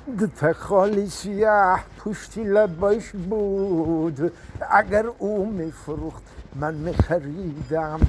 دوتا خالی سیاه پشتی لباش بود. اگر او میفروخت من میخریدم.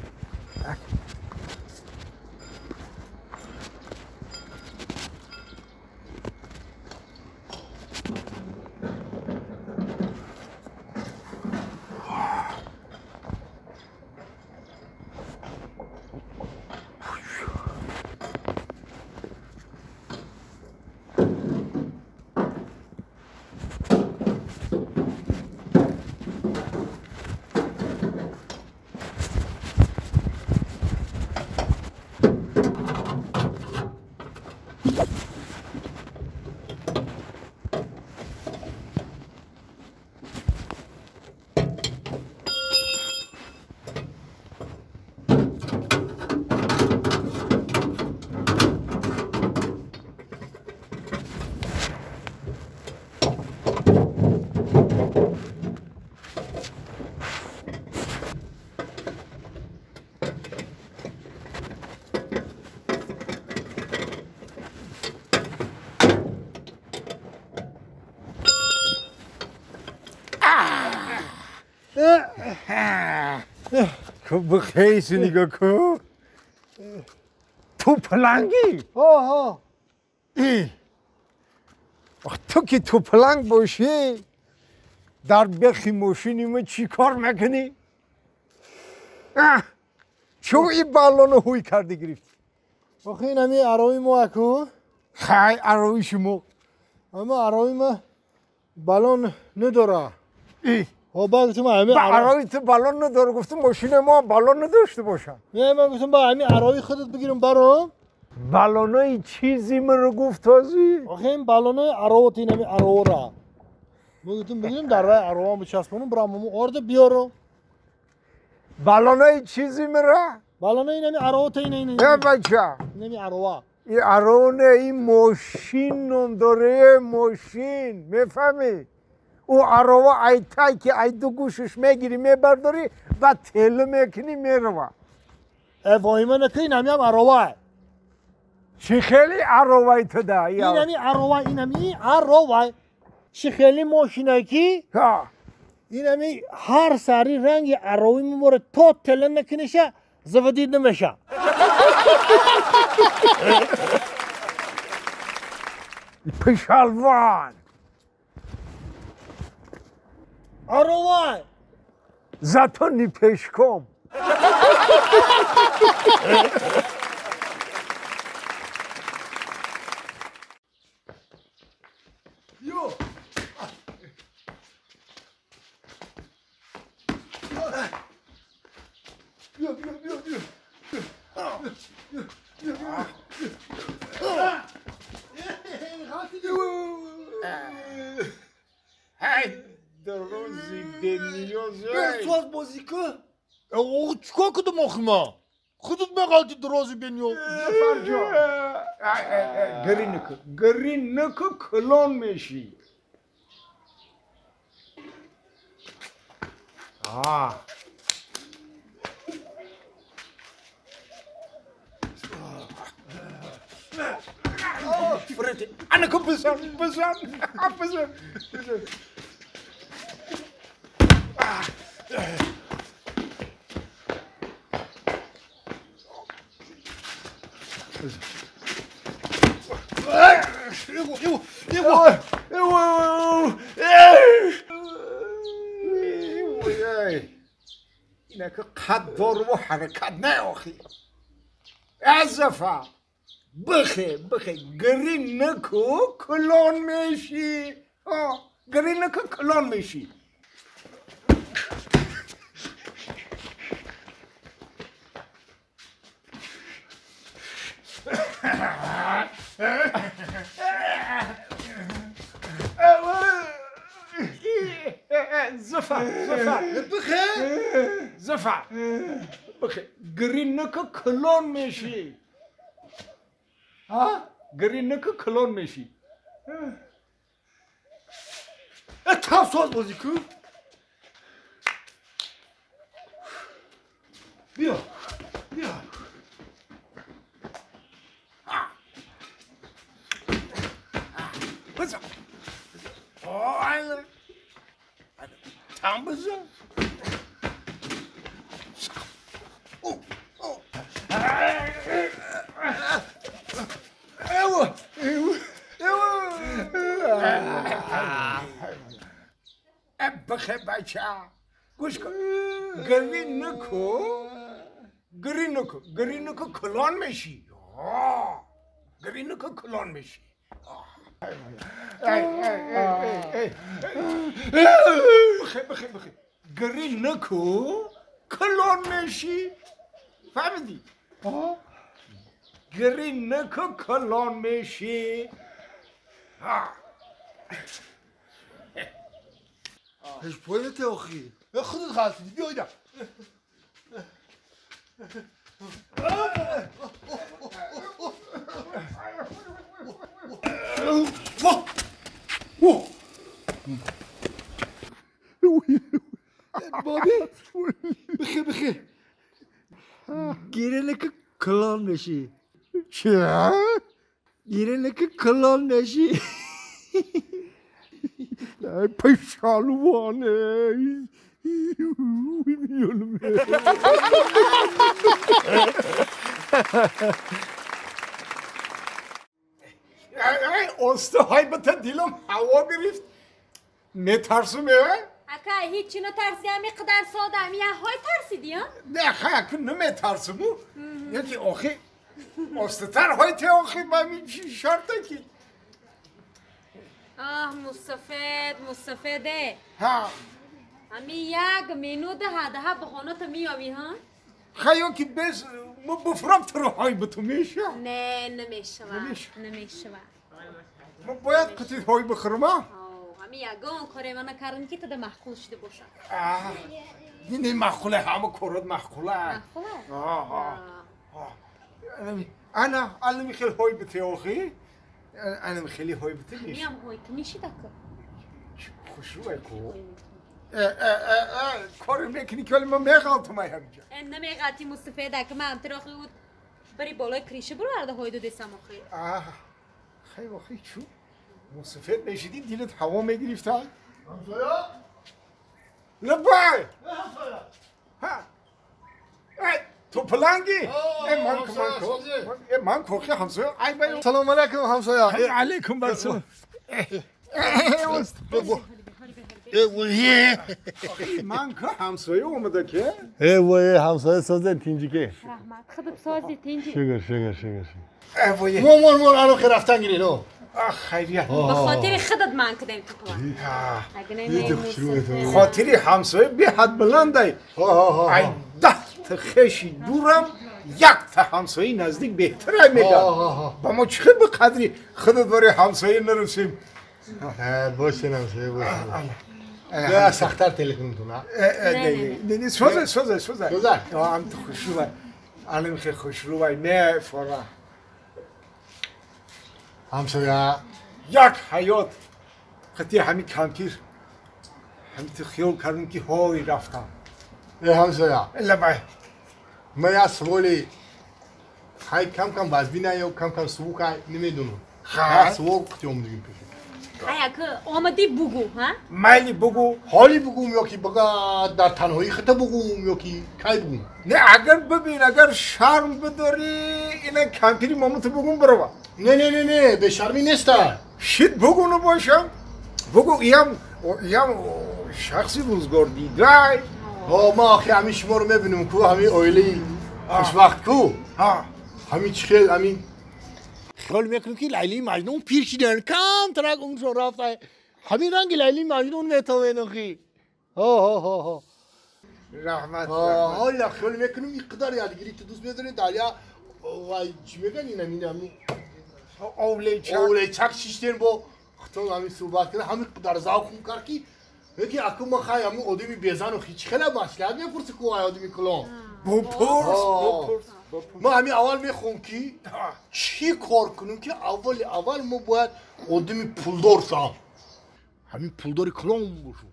بخیس نگاه کن. تو پلنگی؟ ها. ای تو که تو پلنگ باشی در بخی ماشینی ما چی کار میکنی؟ چون این بالونو هوی کرده گرفت؟ آخه این همی عراوی ما اکو؟ خی عراوی شما. اما عراوی ما بالون نداره. ای ها با گفتم همه عراوی تو بالون نداره. گفتم ماشین ما بالون نداشته باشن. نه من گفتم با همین عراوی خودت بگیرم برام. بالونای چیزی من رو گفت تازی؟ آخه این بالونای عراوت این همین عراو را من گفتم بگیرم در راه عراوام بچسبونم برام اون آرد بیارم. بالونای چیزی من را؟ بالونای این همین عراوت این این ای بچه این همین عراوا این عراو نه، این ماشین نام داره. ماشین میفهمی؟ او عراوه ای تای که ای دو گوشش میگیری میبرداری و تله میکنی میروه. ای وای من که این همی هم عراوه. چی خیلی عراوه تو ده؟ این همی عراوه، این همی عراوه. چی خیلی ماشینه کی؟ این همی هر سری رنگ عراوی میبره تا تله نکنیشه زودید نمیشه. پشالوان عروای زتونی پیش کن. یو بیا بیا بیا بیا هی دروزی به نیازه ساز بازی که چیکار کدوم آخه ما خودت مقالتی دروزی به نیاز فرجا گرینکو گرینکو کلون میشی. آه فرتی انا کو بزن بزن بزن بزن. اینکه قد و حرکت نه آخی ازفا بخه بخه گری نکو کلون میشی. گری نکو کلون میشی. زفا زفا بخه زفا بخه گری نکو کلون میشی. ها گری نکو کلون میشی. تا ساز بازی کو بیا بیا. بزن آه تام بزن ايوه ايوه بخیر بچه گوش کن گری نکو گری نکو گری نکو کلان میشی گری نکو کلان میشی بخیر بخیر بخیر گری نکو کلان میشی فهمیدی گری نکو کلان میشی اش پولت اخی خودت خواستیدی بیا اینا بابی بخیر بخیر گیره که کلان میشی چه؟ گیره که کلان میشی پیشالوانه اوستا به دیلم هوا گرفت نترسم اکا هیچی نترسی همی قدر ساده همی های ترسیدی ها؟ نه خیلی اکن نمیترسمو یکی آخی اوستتر های تی آخی با می شرطه کی آه مصطفی مصطفی ده ها همی یک مینو ده ده بخانه تو میامی ها؟ خیلی که بس ما بفرم تو های به تو میشه؟ نه نمیشه نمیشه ما باید قطعی های بخورم ها؟ همی یگان کاری من نکردم که تو ده محقول شده باشم نه معقوله همه کارات معقوله معقوله؟ آه انا انا میخیل های به تو آخی انا خیلی های به تو میشه میام های تو میشی دکه خوش روی کو کاری میکنی که ولی من میغلطم ای همینجا نمیغلطی مصطفی دکه من هم تراخی بود بری بالای کریشه برو ارده های دو دستم آخی خیلی آخی چون مصطفی میشیدی دیلت هوا میگرفت های همسایه لبای همسایه ها تو پلنگی ای من کوخی همسایه ای بای سلام علیکم همسایه علیکم برسلام من که همسایه اومده که ای وای همسایه سازه تینجی که رحمت خودت سازی تینجی شگر شگر شگر ای وای مو مو الان خیر رفتن گیرین او خیریت به خاطر خودت من کدیم تو پلنگ خاطری همسایه بی حد بلنده ای ده تا خشی دورم یک تا همسایه نزدیک بهتره میگه با ما چه به قدری خودت برای همسایه نرسیم باشین همسایه باشین نه سخت‌تر تلفنتون ها نه نه سوزه سوزه سوزه سوزه هم تو خوشروه الان خیلی خوشروه نه فورا همسایه یک حیات خطی همین کمپیر همین تو خیال کردم که های رفتم ای همسایه لبای من یه سوالی های کم کم وزبینه یا کم کم سوک نمیدونم خیلی سوال قطعی آمدیم پیش های که آمدی بگو ها؟ مایلی بگو حالی بگوم یا که بگه در تنهایی خطا بگوم یا که کی بگوم نه اگر ببین اگر شرم بداری اینا کمپیری مامتو بگوم برو نه نه نه نه به شرمی نیست شید بگو نباشم بگو ایم شخصی روزگار دیده ما آخی همین شما رو میبینیم کو همین اویلی خوشبخت کو همین چخیل همین خیال میکنم که لیلی مجنون پیر شدن کم ترک اون شو رفت همین رنگ لیلی مجنون میتوین آخی ها ها ها ها رحمت حالا خیال میکنم اینقدر یادگیری تو دوست میداری دالیا وای چی میگن این همین همین اولیچک شیشتین با خطا همین صحبت کنه همین قدر ذوق کرد که یکی اکو ما خای همون آدمی بیزن و هیچ خیلی مصلحت میپرسه کو آدمی کلام بپرس ما همین اول میخوام که چی کار کنیم که اول اول ما باید آدمی پولدار شم همین پولدار کلام باشم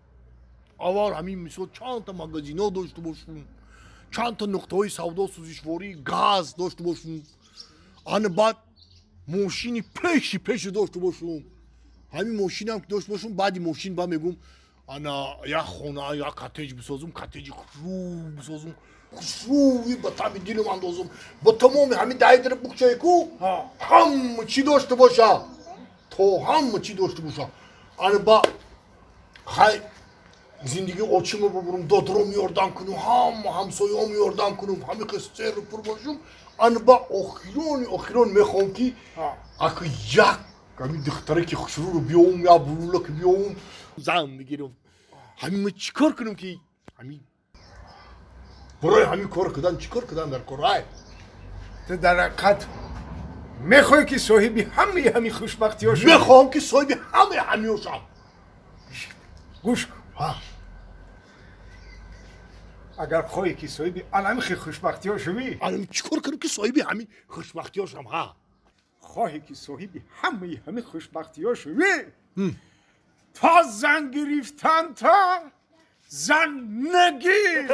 اول همین مثل چند تا مگازینا داشته باشم چند تا نقطه های سودا سوزشواری گاز داشته باشم آن بعد ماشینی پیشی پیشی داشته باشم Ҳамин мошинам ки дошт бошум, баъди мошин ба мегум ана як хона, як коттедж бисозум, коттеджи хушрӯ бисозум, хушрӯи ба тами дилам андозум, ба тамоми ҳамин даи букчае ку ҳама чӣ дошта боша, то ҳама чӣ дошта боша. Ана ба хай зиндагии очима бубурум, додаром ёрдам кунум, ҳама ҳамсояом ёрдам кунум, ҳами қистеру пур бошум. Ана ба охирони охирон мехоҳам ки аку як ҳамин духтаре ки хушрӯро биёвум, я булула ки биёвум, зан бигирам. Ҳамин ма чӣ кор кунам ки ҳамин барои ҳамин кор кардан чӣ кор кардан дар кор? Ай ту дар ҳақиқат мехоҳӣ ки соҳиби ҳамаи ҳамин хушбахтиҳо шавӣ? Мехоҳам ки соҳиби ҳамаи ҳамиҳо шавам. Гӯш кун, агар хоҳӣ ки соҳиби алами хушбахтиҳо шавӣ, алами чӣ кор кунам ки соҳиби ҳамин хушбахтиҳо шавам? Ҳа, хоҳӣ ки соҳиби ҳамаи ҳамин хушбахтиҳо шавӣ, то зан гирифтан та зан нагир.